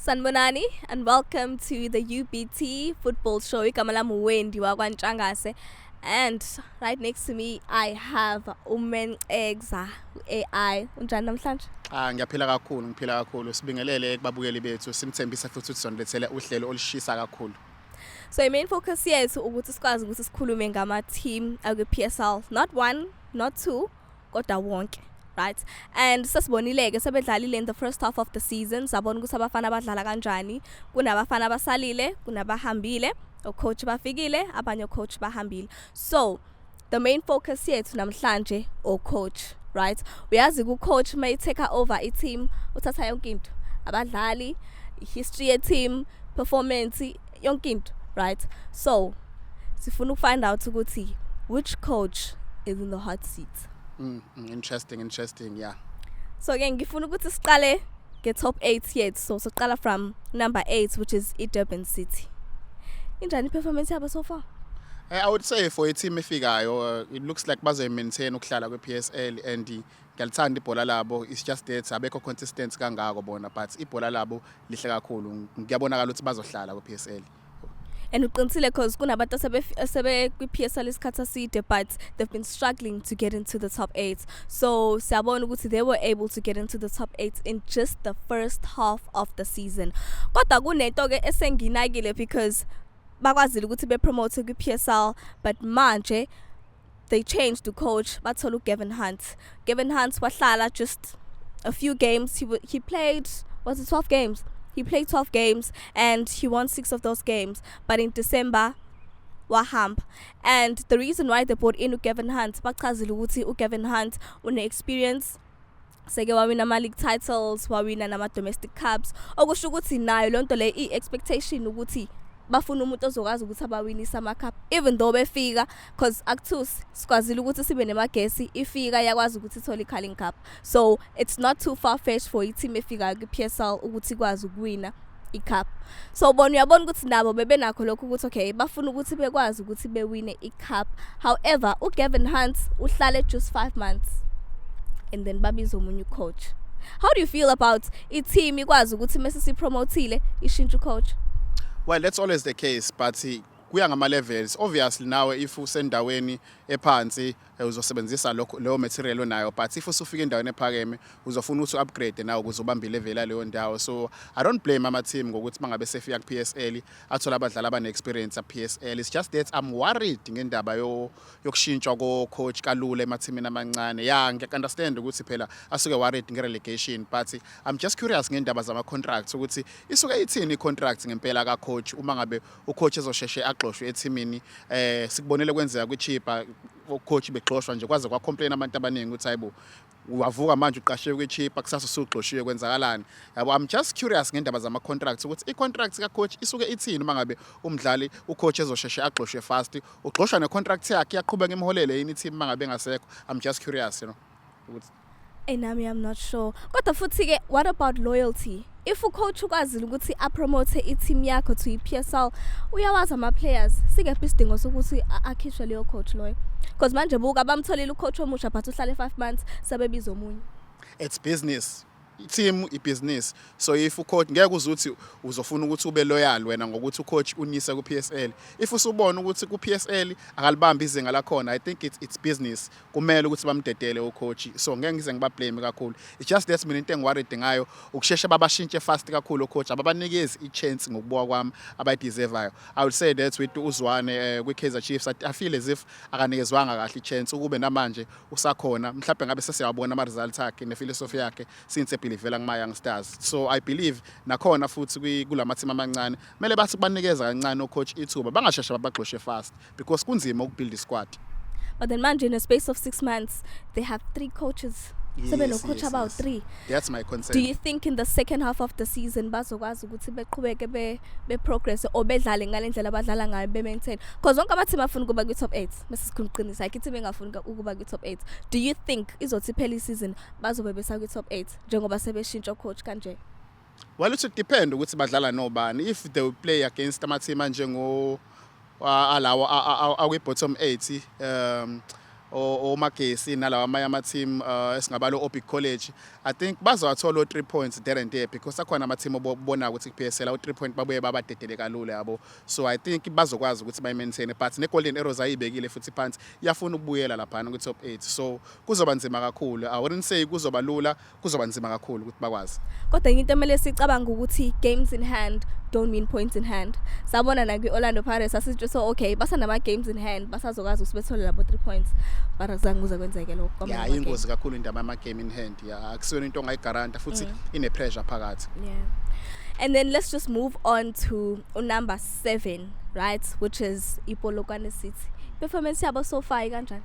Sanibonani and welcome to the UBT Football Show. Igama lami uWendy wakwaNtshangase and right next to me I have uMenxexa AI. Unjani namhlanje? Ah, ngiyaphila kakhulu, ngiphila kakhulu. Sibingelele kubabukeli bethu, simthembisa futhi ukuthi sizonilethela uhlelo olushisa kakhulu. So i main focus yethu ukuthi sikwazi ukuthi sikhulume ngama team akwi PSL, not one, not two, kodwa wonke. Right? And sesibonile ke sebedlalile in the first half of the season, sabona ukuthi abafana badlala kanjani. Kunabafana abasalile, kunabahambile, ocoach bafikile, abanye coach bahambile. So the main focus yethu namhlanje o coach, right? Uyazi ku coach may take over i team, uthatha yonke into. Abadlali, history ye team, performance, yonke into, right? So sifuna ukufind out ukuthi which coach is in the hot seat. Interesting, interesting, yeah. So ke ngifuna ukuthi siqale nge top 8 yethu. So siqala from number 8, which is iDurban City. Injani performance yabo so far? I would say for a team efikayo, it looks like bazoyi maintain ukuhlala kwe-PSL and ngiyalithanda ibhola labo. It's just that abekho consistent kangako bona, but ibhola labo lihle kakhulu. Ngiyabonakala ukuthi bazohlala kwe-PSL. And uqinisile because kunabantu asebe kwi-PSL isikhathi eside, but they've been struggling to get into the top 8. So siyabona ukuthi they were able to get into the top 8 in just the first half of the season. Kodwa kunento ke esenginakile because bakwazile ukuthi bepromote kwi-PSL, but manje they changed the coach, bathola uGavin Hunt. Gavin Hunt wahlala just a few games. He played, was it 12 games? He played 12 games and he won 6 of those games, but in December wahamba. And the reason why they brought in uGavin Hunt, bachazile ukuthi uGavin Hunt une experience, seke wawina ama-league titles, wawina nama-domestic cups, okusho ukuthi nayo lonto le i-expectation ukuthi bafuna umuntu ozokwazi ukuthi abawinise ama-cup even though befika, cause akuthusi sikwazile ukuthi sibe neMagesi ifika yakwazi ukuthi ithole i-Carling Cup. So it's not too far fetched for i-team efikayo kwi-PSL ukuthi ikwazi ukuwina i-cup. So bona uyabona ukuthi nabo bebenakho lokho ukuthi okay, bafuna ukuthi bekwazi ukuthi bewine i-cup. However, uGavin Hunt uhlale just 5 months and then babiza omunye ucoach. How do you feel about i-team ikwazi ukuthi mase sipromotile ishintshe ucoach? Well, that's always the case, but kuya ngama levels. Obviously nawe if usendaweni ephansi, uzosebenzisa lokho leyo material onayo, but if usufika endaweni ephakeme uzofuna ukuthi upgrade nawe ukuze ubambe level yaleyo ndawo. So I don't blame ama team ngokuthi mangabe sefika ku PSL athola abadlali abane experience ya PSL. It's just that I'm worried ngendaba yo yokushintshwa ko coach kalula emathimini amancane. Yeah, ngiya understand ukuthi phela asuke worried nge relegation, but I'm just curious ngendaba zama contracts ukuthi isuke ithini i contract ngempela ka coach uma ngabe ucoach ezosheshe axoshwe ethimini. Sikubonele kwenzeka kwiChippa, ucoach bexoshwa nje kwaze kwa complain abantu abaningi ukuthi hayibo, wavuka manje uqashiwe kwiChippa, kusasa usuxoshiwe, kwenzakalani, yabo? I'm just curious ngendaba zama contracts ukuthi i contract ka coach isuke ithini uma ngabe umdlali ucoach ezosheshe axoshwe fast, uxoshwa ne contract yakhe iyaqhubeka imholele yini team mangabe engasekho? I'm just curious ukuthi Hey, nami I'm not sure. Kodwa futhi ke, what about loyalty? If ucoach ukwazile ukuthi apromote i-team yakho to i-PSL, uyawazi ama players. Sikephi isidingo sokuthi akhishwe leyo coach loyo? Because manje buka, bamtholile ucoach omusha, but uhlale 5 months sebebiza omunye. It's business, team ibusiness. So if ucoach ngeke uze uthi uzofuna ukuthi ube loyal wena ngokuthi ucoach unyise ku PSL if usubona ukuthi ku PSL akalibambi izinga lakhona. I think it's business, kumele ukuthi bamdedele ucoach, so ngeke ngize ngibablame kakhulu. It's just that mina into engiworried ngayo ukusheshe babashintshe fast kakhulu ucoach, ababanikezi i-chance ngokubuka kwami abayideservayo. I would say that with uZwane kwi-Kaizer Chiefs, I feel as if akanikezwanga kahle i-chance ukube namanje usakhona, mhlawumbe ngabe sesiyawabona ama-results akhe nephilosophy yakhe since ebelievela kuma-Young Stars. So I believe nakhona futhi kulama team amancane kumele bathi kubanikeza kancane ocoach ithuba, bangasheshe babaxoshe fast because kunzima ukubuild isquad. But then manje in a space of 6 months they have 3 coaches. Sebe no coach about 3. That's my concern. Do you think in the second half of the season bazokwazi ukuthi beqhubeke be progress or bedlale ngalendlela abadlala ngayo, be maintain? Because wonke ama team afuna ukuba kwi top 8. Bese sikhuluma iqiniso, ayikho team engafuni ukuba kwi top 8. Do you think izothi phela isizini bazobe besa kwi top 8 njengoba sebeshintsha coach kanje? Well, it would depend ukuthi badlala nobani. If they will play against ama team anjengo alawo akwi bottom 8, oMagesi nalawa amanye ama-team esingabalo Orbit College, I think bazowathola o-3 points there and there because akhona ama-team obona ukuthi ku-PSL o-3 point babuye babadedele kalula, yabo. So I think bazokwazi ukuthi bayi-maintain, but ne-Golden Arrows ayibekile futhi phansi, iyafuna ukubuyela laphana kwi-top 8, so kuzoba nzima kakhulu. I wouldn't say kuzoba lula, kuzoba nzima kakhulu ukuthi bakwazi. Kodwa into emele sicabanga ukuthi games in hand don't mean points in hand. Sabona na kwi-Orlando Pirates, asitsho so okay, basanama games in hand, basazokwazi ukuthi bethole labo 3 points, but azange kuze kwenzeke lokho kwamanye Ya, ingozi kakhulu indaba yama-game in hand, ya, akusiyona into ongayigaranta futhi ine-pressure phakathi. Yeah. And then let's just move on to number 7, right, which is iPolokwane City. Performance yabo so far ikanjani?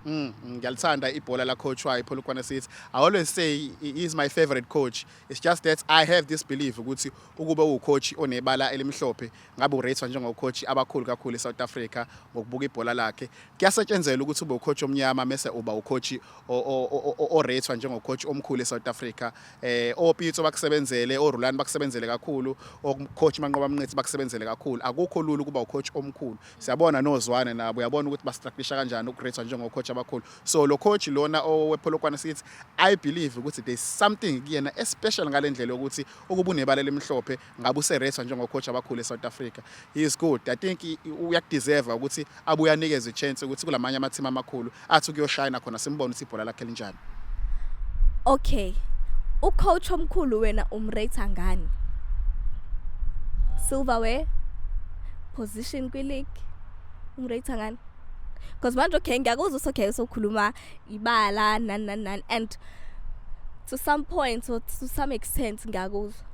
Ngiyalithanda ibhola la coach wayo iPolokwane City. I always say he is my favorite coach. It's just that I have this belief ukuthi ukube ucoach onebala elimhlophe ngabe uratewa njengocoach abakhulu kakhulu eSouth Africa ngokubuka ibhola lakhe. Kuyasetshenzela ukuthi ube ucoach omnyama mase uba ucoach oratewa njengocoach omkhulu eSouth Africa. OPitso bakusebenzele, oRulani bakusebenzele kakhulu, ocoach Manqoba Mnqithi bakusebenzele kakhulu. Akukho lula ukuba ucoach omkhulu. Siyabona noZwane nabo, uyabona ukuthi bastrugglisha kanjani ukuratewa njengocoach abakhulu. So lo coach lona owePolokwane City, I believe ukuthi there's something kuyena especially ngalendlela yokuthi ukuba unebala elimhlophe ngabe userethwa njengocoach abakhulu eSouth Africa. He is good. I think uyakudeserve ukuthi abuye anikeze ichance ukuthi kulamanye ama team amakhulu athi ukuyoshine khona, simbone ukuthi ibhola lakhe linjani. Okay, ucoach omkhulu wena umrate ngani? Silverware, position kwi-league, umrate ngani? Because manje, okay, ngiyakuzwa ukuthi okay, sokhuluma ibala nani nani nani, and to some point or to some extent ngiyakuzwa.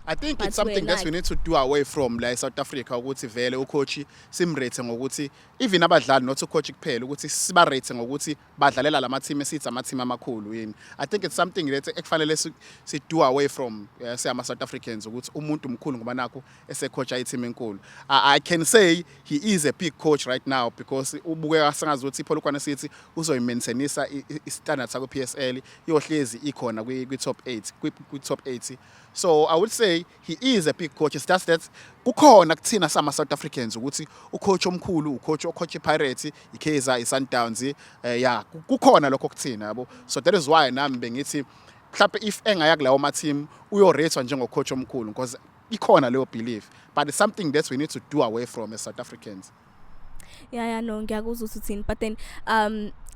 I think But it's something that wena- we need to do away from la eSouth Africa, ukuthi vele ucoach simrate ngokuthi, even abadlali, not ucoach kuphela, ukuthi sibarate ngokuthi badlalela lama team esithi ama team amakhulu yini. I think it's something that ekufanele si do away from siyama South Africans, ukuthi umuntu mkhulu ngoba nakho esecoach i-team enkulu. I can say he is a big coach right now because ubukeka sengazi ukuthi iPolokwane City uzoyimaintainisa i-standard sakho PSL, iyohlezi ikhona kwi top 8, kwi top 8. So I would say he is a big coach. It's just that kukhona kuthina sama South Africans ukuthi ucoach omkhulu ucoach ocoach iPirates, iKaizer, iSundowns, yeah, kukhona lokho kuthina, yabo. So that is why nami bengithi mhlawumbe if engaya kulawo ma team uyoratewa njengocoach omkhulu because ikhona leyo belief, but it's something that we need to do away from as South Africans. Yeah, no, ngiyakuzwa ukuthi uthini, but then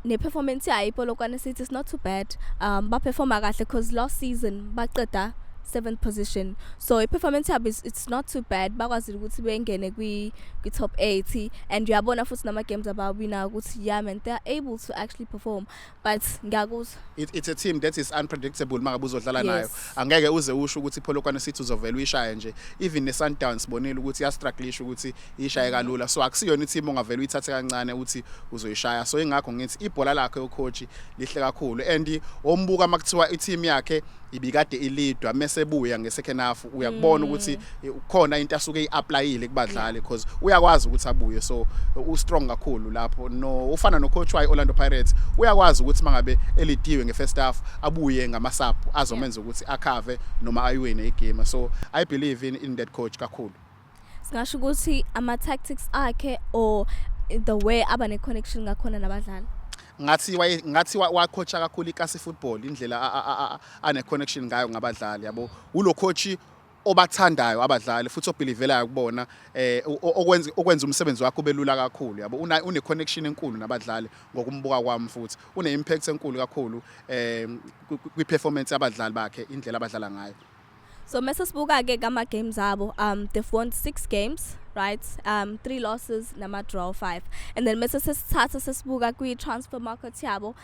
ne-performance yayo iPolokwane City is not too bad. Baperforma kahle because last season baqeda seventh position, so i-performance yabo is, it's not too bad. Bakwazile ukuthi bengene kwi top 8 and uyabona futhi nama games abawina ukuthi, yeah man, they are able to actually perform, but ngiyakuzwa. It's a team that is unpredictable mangabe uzodlala nayo. Angeke uze usho ukuthi iPolokwane City uzovela uyishaye nje. Even neSundowns sibonile ukuthi iyastrugglisha ukuthi ishaye kalula, so akusiyona i-team ongavela uyithathe kancane uthi uzoyishaya. So ingakho ngithi ibhola lakhe ucoach lihle kakhulu and ombuka makuthiwa i-team yakhe ibikade ilidwa mase buya nge-second half, uyakubona ukuthi khona into asuke i-applyile kubadlali because uyakwazi ukuthi abuye, so u-strong kakhulu lapho. No, ufana no-coach wayo Orlando Pirates, uyakwazi ukuthi mangabe elidiwe nge-first half abuye ngama-sub azomenza ukuthi akhave noma ayiwine igame. So I believe in that coach kakhulu. Singasho ukuthi ama tactics akhe or the way aba ne connection ngakhona nabadlali? Ngathi waye ngathi wacoacha kakhulu ikasi football, indlela ane connection ngayo ngabadlali, yabo. Ulo coach obathandayo abadlali futhi obelievelayo kubona, okwenza umsebenzi wakhe ube lula kakhulu, yabo. Une connection enkulu nabadlali ngokumbuka kwami, futhi une impact enkulu kakhulu kwi performance yabadlali bakhe, indlela abadlala ngayo. So mase sibuka ke kama games abo, they've won 6 games, right? 3 losses nama draw 5. And then mase sesithatha sesibuka kwi transfer market yabo,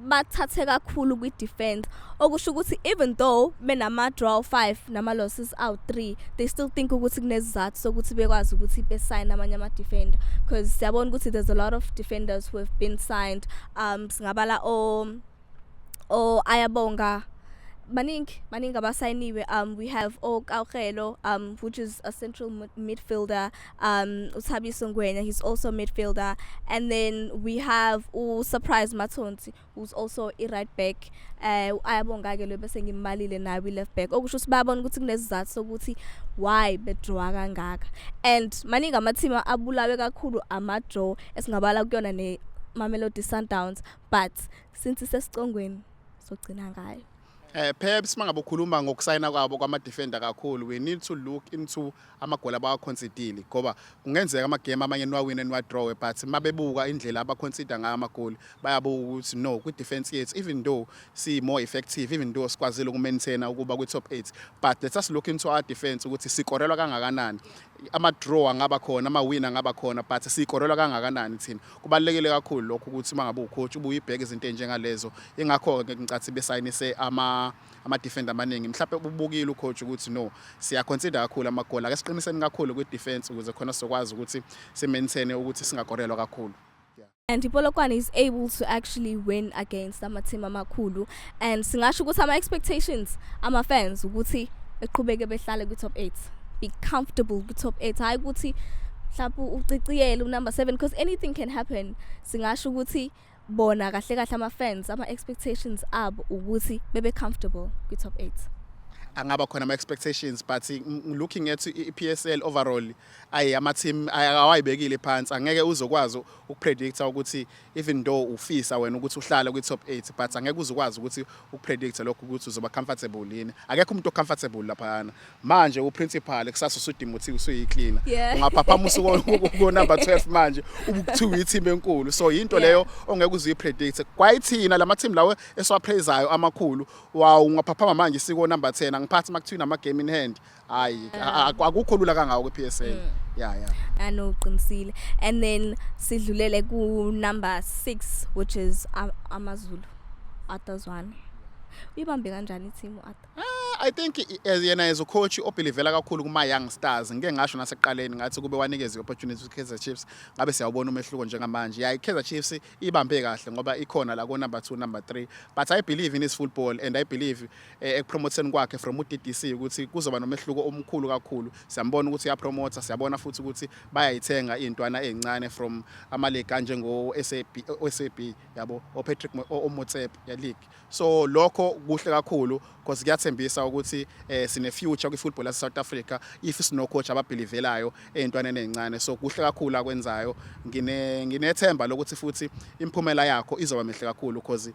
bathathe kakhulu kwi defense, okusho ukuthi even though benama draw 5 nama losses out 3, they still think ukuthi kunezizathu sokuthi bekwazi ukuthi besign amanye ama defender, because siyabona ukuthi there's a lot of defenders who have been signed. Singabala o Ayabonga, baningi baningi abasayiniwe. We have oKaugelo, which is a central midfielder, uThabiso Ngwenya, he's also a midfielder, and then we have uSurprise Mathonsi, who's also a right back. Ayabonga ke lo bese ngimbalile naye kwi left back, okusho ukuthi bayabona ukuthi kunezizathu sokuthi why bedraw kangaka, and maningi ama team abulawe kakhulu ama draw, esingabala kuyona ne Mamelodi Sundowns, but since isesicongweni sogcina ngayo. Perhaps mangabe ukhuluma ngokusayina kwabo kwama defender kakhulu, we need to look into amagoli abawaconcedile, ngoba kungenzeka ama game amanye niwawine, niwadraw, but mabebuka indlela abaconceda ngayo amagoli, bayabuka ukuthi no, kwi defense yethu, even though si more effective, even though sikwazile ukumaintain ukuba kwi top 8, but let us look into our defense ukuthi sikorelwa kangakanani. Ama draw angaba khona, ama win angaba khona, but sikorelwa kangakanani thina? Kubalekile kakhulu lokho ukuthi mangabe ucoach ubuye ibheke izinto ezinjengalezo. Ingakho ke ngicathi besayinise ama defender amaningi. Mhlawumbe ubukile ucoach ukuthi no, siya concede kakhulu amagoli, ake siqiniseni kakhulu kwi defense ukuze khona sizokwazi ukuthi si maintain ukuthi singakorelwa kakhulu. And iPolokwane is able to actually win against ama-team amakhulu, and singasho ukuthi ama-expectations ama-fans ukuthi beqhubeke behlale kwi-top 8, be comfortable kwi-top 8, hayi ukuthi mhlawumbe uciciyele unumber 7, because anything can happen. Singasho ukuthi bona kahle kahle ama-fans, ama-expectations abo ukuthi bebe comfortable kwi-top 8. Angaba khona ama expectations, but looking at i-PSL overall, ayi, ama team awayibekile phansi. Angeke uzokwazi ukupredicta ukuthi, even though ufisa wena ukuthi uhlale kwi top 8, but angeke uzokwazi ukuthi ukupredicta lokho ukuthi uzoba comfortable yini. Akekho umuntu ocomfortable lapha. Manje uprincipal, kusasa usudimothiwe, usuyicleaner. Ungaphaphama usuku ku number 12, manje ubukuthiwa i-team enkulu. So into leyo ongeke uzuyipredict. Kwayithina lama team lawo esiwapraiseayo amakhulu, wow, ungaphaphama manje siko number 10, angiphathi makuthiwa nama game in hand. Hayi, akukho lula kangako kwi-PSL, yeah. Ano, uqinisile. And then sidlulele ku number 6, which is AmaZulu, Arthur Zwane. Uyibambe kanjani i-team uArthur? I think as yena as a coach obelievela kakhulu kuma young stars, ngike ngasho nasekuqaleni ngathi kube wanikeza i-opportunity ku Kaizer Chiefs, ngabe siyawubona umehluko njengamanje. Yeah, i-Kaizer Chiefs ibambe kahle ngoba ikhona la ko number 2, number 3, but I believe in his football and I believe ekupromoteni kwakhe from uDDC ukuthi kuzoba nomehluko omkhulu kakhulu. Siyambona ukuthi uyapromota, siyabona futhi ukuthi bayayithenga izintwana ezincane from ama league anjengo SAB, OSAB yabo, oPatrick oMotsepe ya league. So lokho kuhle kakhulu because kuyathembisa ukuthi sine future kwi football yase South Africa if sino coach ababelievelayo ezintwaneni ezincane. So kuhle kakhulu akwenzayo. Nginethemba lokuthi futhi imiphumela yakho izoba mihle kakhulu because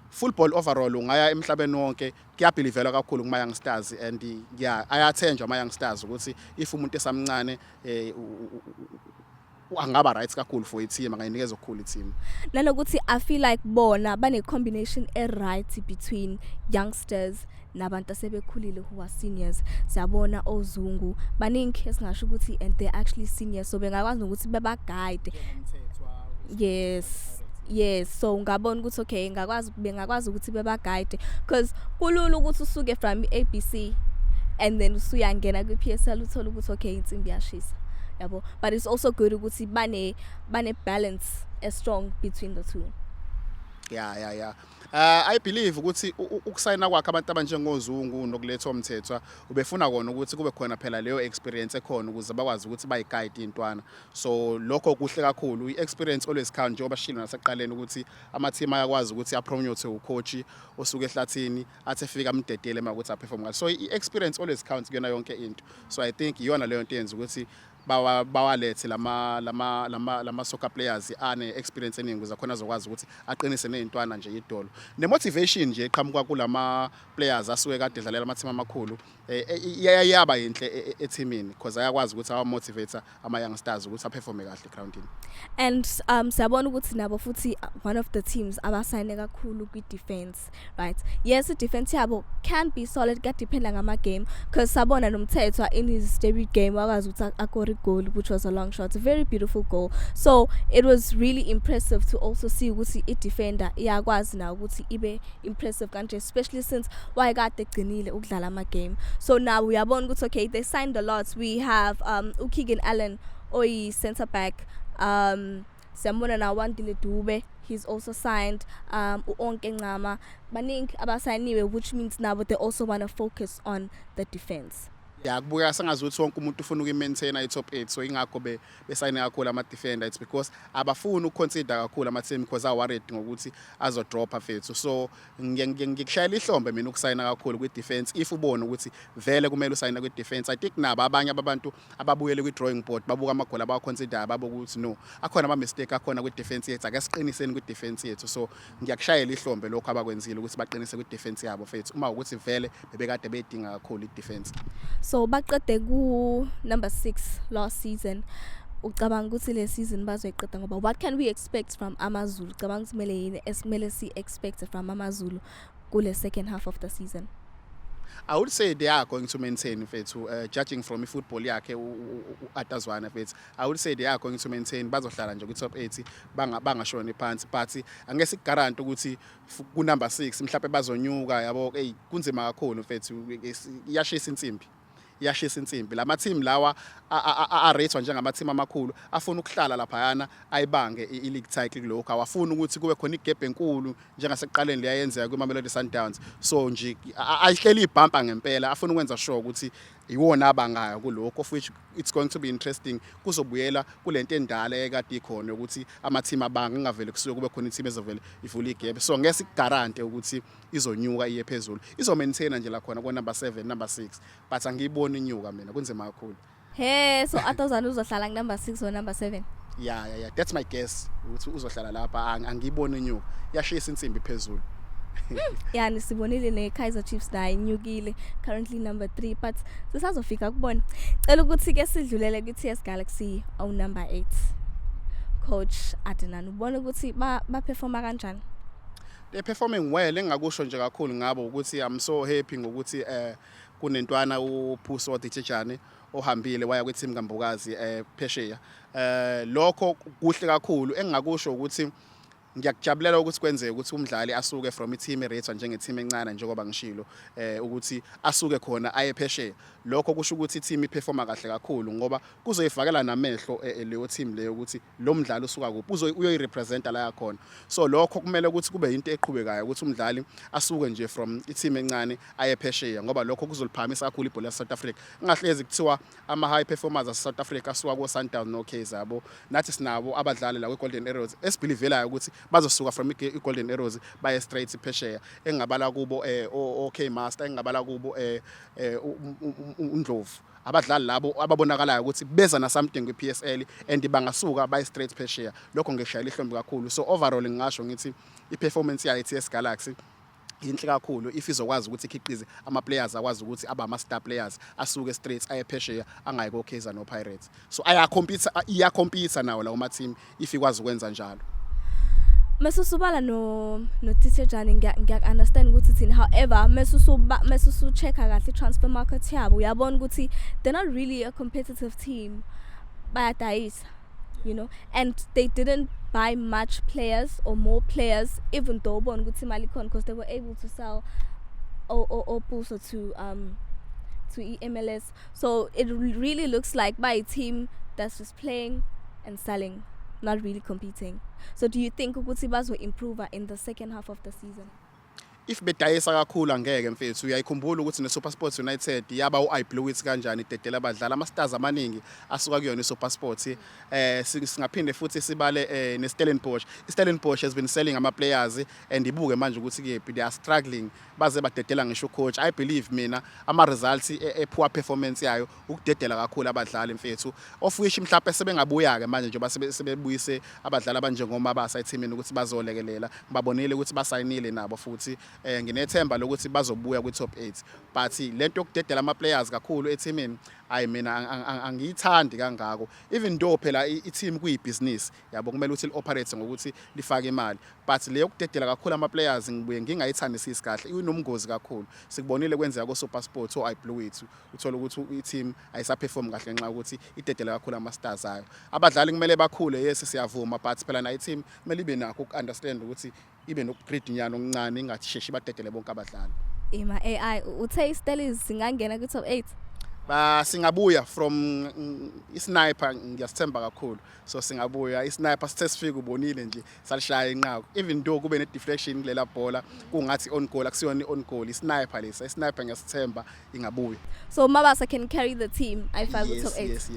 football overall, ungaya emhlabeni wonke, kuyabelievelwa kakhulu kuma young stars and yeah, ayathenjwa ama young stars ukuthi if umuntu esamncane angaba right kakhulu for i-team, angayinikeza okukhulu i-team. Nanokuthi I feel like bona bane combination e right between youngsters nabantu asebekhulile who are seniors. Siyabona oZungu, baningi esingasho ukuthi and they're actually seniors, so bengakwazi nokuthi beba guide. Yes, so ungabona ukuthi okay, ngakwazi, bengakwazi ukuthi beba guide, because kulula ukuthi usuke from iABC and then usuyangena kwi-PSL, uthola ukuthi okay, insimbi iyashisa, yabo. But it's also good ukuthi bane balance a strong between the two. Yeah, I believe ukuthi ukusayina kwakhe abantu abanjengoZungu nokuletha oMthethwa, ubefuna kona ukuthi kube khona phela leyo experience ekhona ukuze bakwazi ukuthi bayiguide intwana. So lokho kuhle kakhulu. I-experience always count, njengoba shilo nasekuqaleni ukuthi ama-team ayakwazi ukuthi apromote ucoach osuke ehlathini, athi efika amdedele uma ukuthi aperform kahle. So i-experience always counts kuyona yonke into. So I think iyona leyo nto yenza ukuthi bawalethe lama soccer players ane experience eningi ukuze khona azokwazi ukuthi aqinise nezintwana nje idolo, ne motivation nje eqhamuka kulama players asuke kade edlalela ama team amakhulu, iyaba yinhle ethimini because ayakwazi ukuthi awamotivate ama young stars ukuthi aperforme kahle egroundini. And siyabona ukuthi nabo futhi one of the teams abasayine kakhulu kwi-defense, right? Yes, i-defense yabo can be solid, kuyadependa ngama-game, because sabona noMthethwa in his debut game wakwazi ukuthi akore goal, which was a long shot, a very beautiful goal. So it was really impressive to also see ukuthi i-defender iyakwazi na ukuthi ibe impressive kanje, especially since wayekade egcinile ukudlala ama-game. So now uyabona ukuthi okay, they signed a lot. We have uKeegan Allen oyi center back, siyambona na Wandile Dube, he's also signed, uOnke Ncama, baningi abasayiniwe, which means now they also want to focus on the defense. Ya, kubukeka sengazuthi wonke umuntu ufuna ukuyi-maintain i-top 8, so ingakho besayine kakhulu ama-defender. It's because abafuni ukuconsider kakhulu ama-team because a-worried ngokuthi azodropha, mfethu. So ngikushayela ihlombe mina ukusayina kakhulu kwi-defense if ubone ukuthi vele kumele usayine kwi-defense. I think nabo abanye ababantu ababuyele kwi-drawing board, babuka amagoli abawaconsiderayo, babuka ukuthi no, akhona ama-mistake akhona kwi-defense yethu, ake siqiniseni kwi-defense yethu. So ngiyakushayela ihlombe lokho abakwenzile ukuthi baqinise kwi-defense yabo, mfethu, uma ukuthi vele bebekade beyidinga kakhulu i-defense. So baqede ku number 6 last season. Ucabanga ukuthi le season bazoyiqeda? Ngoba what can we expect from AmaZulu? Ucabanga ukuthi kumele yini esimele si expect from AmaZulu kule second half of the season? I would say they are going to maintain, mfethu, judging from i-football yakhe u-Arthur Zwane, mfethu. I would say they are going to maintain, bazohlala nje kwi-top 8, bangashoni phansi, but angeke sikuguarantee ukuthi ku number 6 mhlawumbe bazonyuka, yabo. Hey, kunzima kakhulu, mfethu, iyashisa insimbi, iyashisa insimbi. Lama team lawa a-ratewa njengama team amakhulu afuna ukuhlala laphayana, ayibange i-league title kulokho. Awafuni ukuthi kube khona igap enkulu njengasekuqaleni leyayenzeka kwiMamelodi Sundowns. So nje ayihleli ibhampa ngempela, afuna ukwenza sure ukuthi iwona abangayo kulokho, of which it's going to be interesting. Kuzobuyela kulento endala ekade ikhona ukuthi ama-team abanga ingavele kusuke kube khona i-team ezovele ivule igap. So ngeke sikuguarantee ukuthi izonyuka iye phezulu, izomaintaina nje la khona ko-number 7, number 6, but angiyiboni inyuka mina, kunzima kakhulu. He, so Arthur Zwane uzohlala ku number 6 or number 7? Yeah, that's my guess, ukuthi uzohlala lapha. Angiyiboni inyuka, yashisa insimbi phezulu. Yani sibonile ne-Kaizer Chiefs nayo inyukile, currently number 3, but sisazofika kubona. Cela ukuthi ke sidlulele kwi-TS Galaxy awu number 8. Coach Adnan, ubona ukuthi ba performa kanjani? They performing well. Engakusho nje kakhulu ngabo ukuthi I'm so happy ngokuthi kunentwana uPhuso Dithejane ohambile waya kwi-team kaMbokazi phesheya. Lokho kuhle kakhulu. Engingakusho ukuthi ngiyakujabulela ukuthi kwenzeke ukuthi umdlali asuke from i-team erate njenge-team encane, njengoba ngishilo, ukuthi asuke khona aye phesheya. Lokho kusho ukuthi i-team iperforma kahle kakhulu ngoba kuzoyifakela namehlo leyo team leyo ukuthi lo mdlali usuka kuphi, uyoyirepresenta la yakhona. So lokho kumele ukuthi kube into eqhubekayo ukuthi umdlali asuke nje from i-team encane aye phesheya, ngoba lokho kuzoliphakamisa kakhulu ibhola lase-South Africa. Kungahlezi kuthiwa ama-high performers ase-South Africa asuka ko-Sundowns no-Kaizer, yabo. Nathi sinabo abadlali la kwi-Golden Arrows esibelievelayo ukuthi bazosuka from i-Golden Arrows baye straight phesheya, engingabala kubo o-K Master, engingabala kubo uNdlovu, abadlali labo ababonakalayo ukuthi beza na something kwi-PSL and bangasuka baye straight phesheya. Lokho ngishayela ihlombe kakhulu. So overall ngingasho ngithi i-performance yayo i-TS Galaxy inhle kakhulu if izokwazi ukuthi ikhiqize ama-players akwazi ukuthi abe ama-star players, asuke straight aye phesheya, angayi ko-Kaizer no-Pirates. So ayacompete, iyacompete nawo lawo ma-team if ikwazi ukwenza njalo. Mesusubala no Dithejane, ngiya understand ukuthi thina, however mesusuba mesusu checka kahle transfer market yabo, uyabona ukuthi they're not really a competitive team, bayadayisa, and they didn't buy much players or more players even though ubona ukuthi imali ikhona, because they were able to sell oPuso to EMLS. So it really looks like by a team that's just playing and selling, not really competing. So do you think ukuthi bazo improve in the second half of the season? If bedayisa kakhulu, angeke, mfethu. Uyayikhumbula ukuthi ne-SuperSport United yaba u-I blew it kanjani, idedela abadlali, ama-stars amaningi asuka kuyona i-SuperSport. Singaphinde futhi sibale ne-Stellenbosch. I-Stellenbosch has been selling ama-players and ibuke manje ukuthi kephi, they are struggling, baze badedela ngisho coach. I believe mina ama-results e-poor performance yayo ukudedela kakhulu abadlali, mfethu, of which mhlawumbe sebengabuya-ke manje njengoba sebebuyise abadlali abanjengomabasa ethimini ukuthi bazolekelela. Ngibabonile ukuthi basayinile nabo futhi, nginethemba lokuthi bazobuya kwi-top 8, but lento yokudedela ama-players kakhulu ethimini, ayi, mina angiyithandi kangako, even though phela i-team kuyibhizinisi, yabo, kumele ukuthi li-operate ngokuthi lifake imali, but le yokudedela kakhulu ama-players ngibuye ngingayithandisisi kahle, inomngozi kakhulu. Sikubonile kwenzeka ko-SuperSport, o-I blew it, uthola ukuthi i-team ayisaperform kahle ngenxa yokuthi idedela kakhulu ama-stars ayo. Abadlali kumele bakhule, yes, siyavuma, but phela nayo i-team kumele ibe nakho uku-understand ukuthi ibe nokugreed nyana okuncane, ingasheshi badedele bonke abadlali. Ima AI, uthe iStellies singangena kwi top 8? Ba singabuya from isniper, ngiyasithemba kakhulu. So singabuya isniper, sithe sifika ubonile nje salishaya inqaku, even though kube ne deflection kulela bhola, kungathi on goal, akusiyona on goal. Isniper lesa, isniper ngiyasithemba ingabuya. So Mabasa can carry the team ayifake ku top 8? Yes.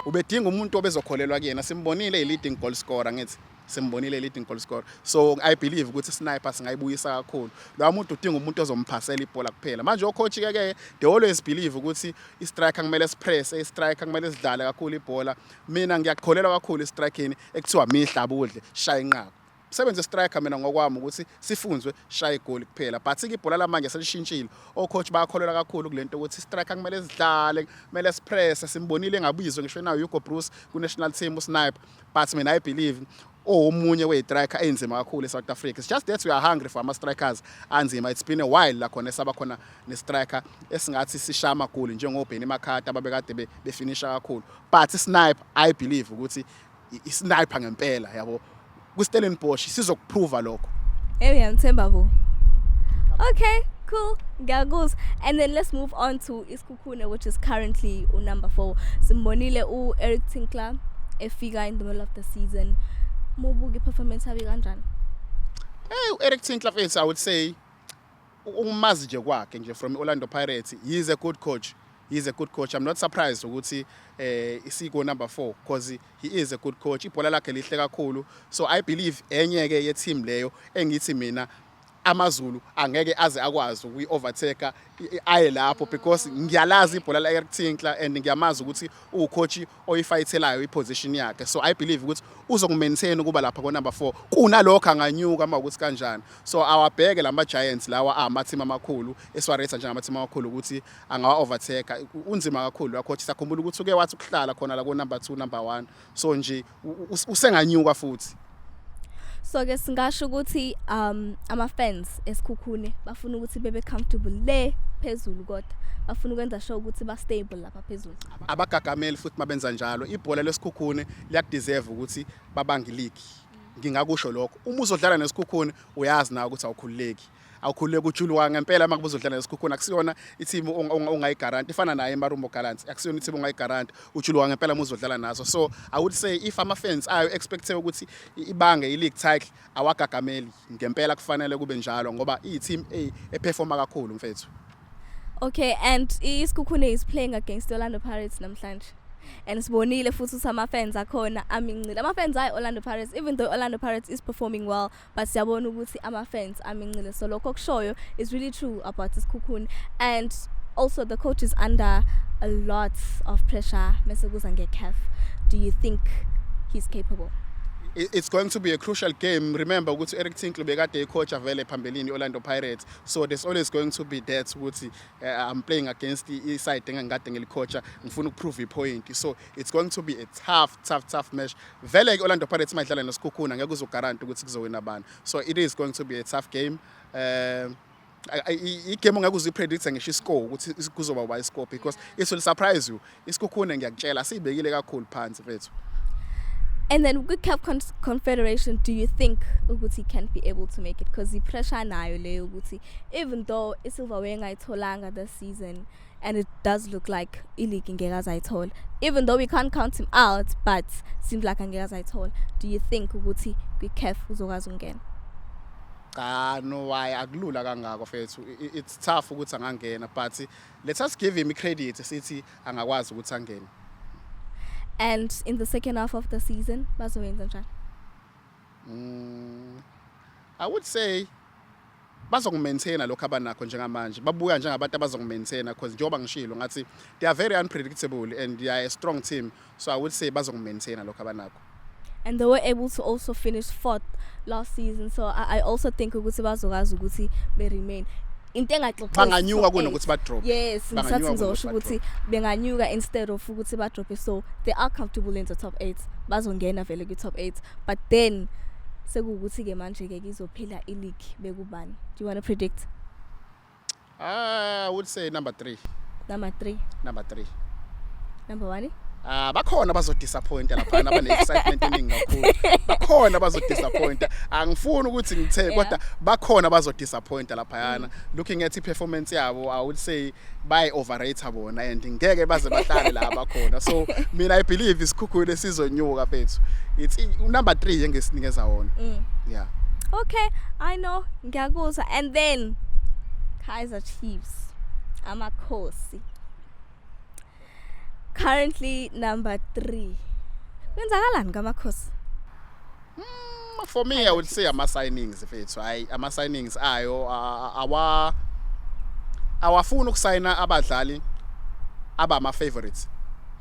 Ubedinga umuntu obezokholelwa kuyena. Simbonile i-leading goal scorer, ngithi simbonile i-leading goal scorer, so I believe ukuthi sniper singayibuyisa kakhulu. Lo muntu udinga umuntu ozomphasela ibhola kuphela. Manje ocoach ke they always believe ukuthi i-striker kumele sipress, i-striker kumele sidlale kakhulu ibhola. Mina ngiyakholelwa kakhulu i-strikeni ekuthiwa mihla budle shaya inqaku. Umsebenzi striker, mina ngokwami, ukuthi sifunzwe shaya igoli kuphela, but ke ibhola lamanje selishintshile. Ocoach bayakholelwa kakhulu kulento ukuthi striker kumele sidlale, kumele sipress. Simbonile engabizwe ngisho nayo Hugo Broos ku national team usniper, but mina I believe omunye we-striker enzima kakhulu eSouth Africa. It's just that we are hungry for ama strikers anzima. It's been a while la khona esaba khona ne-striker esingathi sishaya amagoli njengoBenny McCarthy ababekade befinisha kakhulu, but sniper, I believe ukuthi i-sniper ngempela yabo ku-Stellenbosch sizokuprova lokho. Hey, ngiyamthemba bo. Okay, cool. Ngiyakuzwa. And then let's move on to Isikhukhune, which is currently number 4. Simbonile u-Eric Tinkler efika in the middle of the season. Mubuka i-performance yabe kanjani? Hey, u-Eric Tinkler mfethu, I would say umazi nje kwakhe nje from Orlando Pirates, he is a good coach. He is a good coach. I'm not surprised ukuthi isiko number 4 because he is a good coach. Ibhola lakhe lihle kakhulu. So I believe enye ke ye team leyo engithi mina AmaZulu angeke aze akwazi ukuyi-overtake aye lapho, because ngiyalazi ibhola la Eric Tinkler and ngiyamazi ukuthi ucoach oyifayithelayo iposition yakhe. So I believe ukuthi uzokumaintain ukuba lapha ko number 4, kunalokho anganyuka uma ukuthi kanjani. So awabheke lama giants lawa ama team amakhulu esiwarate njengama team amakhulu ukuthi angawa overtake. Unzima kakhulu lo coach. Sakhumbula ukuthi uke wathi ukuhlala khona la ko number 2, number 1, so nje usenganyuka futhi. So ke singasho ukuthi ama fans esikhukhune bafuna ukuthi bebe comfortable le phezulu, kodwa bafuna ukwenza sure ukuthi ba stable lapha phezulu. Abagagameli futhi mabenza njalo. Ibhola lesikhukhune liyakudeserve ukuthi babange league, ngingakusho lokho. Uma uzodlala nesikhukhune uyazi nawe ukuthi awukhululeki, awukhululeki, ujuluka ngempela uma uzodlala nesikhukhune. Akusiyona i-team ongayigaranti, ifana naye iMarumo Gallants, akusiyona i-team ongayigaranti, ujuluka ngempela uma uzodlala naso. So I would say if ama-fans ayo expecte ukuthi ibange i-league title, awagagameli ngempela, kufanele kube njalo ngoba iyi-team eperforma kakhulu mfethu. Okay, and isikhukhune is playing against Orlando Pirates namhlanje. And sibonile futhi ukuthi ama-fans akhona amincile. Ama-fans ayi Orlando Pirates, even though Orlando Pirates is performing well, but siyabona ukuthi ama-fans amincile. So lokho okushoyo is really true about isikhukhune. And also the coach is under a lot of pressure mase kuza nge-CAF. Do you think he's capable? It's going to be a crucial game. Remember ukuthi Eric Tinkler bekade ecoach vele phambilini Orlando Pirates, so there's always going to be that ukuthi I'm playing against i-side engangikade ngilicoacha, ngifuna ukuprove ipoint. So it's going to be a tough, tough, tough match vele ke. Orlando Pirates mayidlala nesikhukhuna ngeke uzoguarantee ukuthi kuzowina bani, so it is going to be a tough game. I-game ongeke uzipredict ngisho iscore ukuthi kuzoba uba iscore, because it will surprise you. Isikhukhune ngiyakutshela siyibekile kakhulu phansi mfethu. And then with CAF Confederation, do you think ukuthi can be able to make it? Because the pressure nayo leyo ukuthi even though isilverware engayitholanga this season, and it does look like ileague ngeke azayithola, even though we can't count him out, but seems like angeke azayithola. Do you think ukuthi kwi-CAF uzokwazi ukungena? Cha, no, why, akulula kangako fethu. It's tough ukuthi angangena, but let us give him credit sithi angakwazi ukuthi angene. And in the second half of the season bazowenza njani? I would say bazokumaintaina lokho abanakho njengamanje. Babuka njengabantu abazokumaintaina because njengoba ngishilo ngathi they are very unpredictable and they are a strong team, so I would say bazokumaintaina lokho abanakho. And they were able to also finish fourth last season, so I also think ukuthi bazokwazi ukuthi be remain into engaxoxisi. Banganyuka kunokuthi badrop. Yes, Banganyuka ngisathi ngizosho kunokuthi ukuthi benganyuka instead of ukuthi badrope, so they are comfortable in the top 8. Bazongena vele kwi top 8, but then sekuwukuthi ke manje ke kizophila i-league bekubani? Do you want to predict? I would say number 3. Number 3? Number 3. Number 1? Ah, bakhona abazodisappointa laphana, abane excitement eningi kakhulu. Bakhona abazodisappointa. Angifuni ukuthi ngithe, kodwa bakhona abazodisappointa laphayana. Looking at i-performance yabo, I would say bayi overrate bona and ngeke baze bahlale la bakhona. So mina I believe iSekhukhune sizonyuka, mfethu. It's number 3 engesinikeza wona. Yeah. Okay, I know, ngiyakuzwa. And then Kaizer Chiefs, Amakhosi, currently number 3. Kwenzakalani ngamakhosi? For me, I would say ama signings, mfethu. Hayi, ama signings ayo awafuni ukusayina abadlali abama favorites,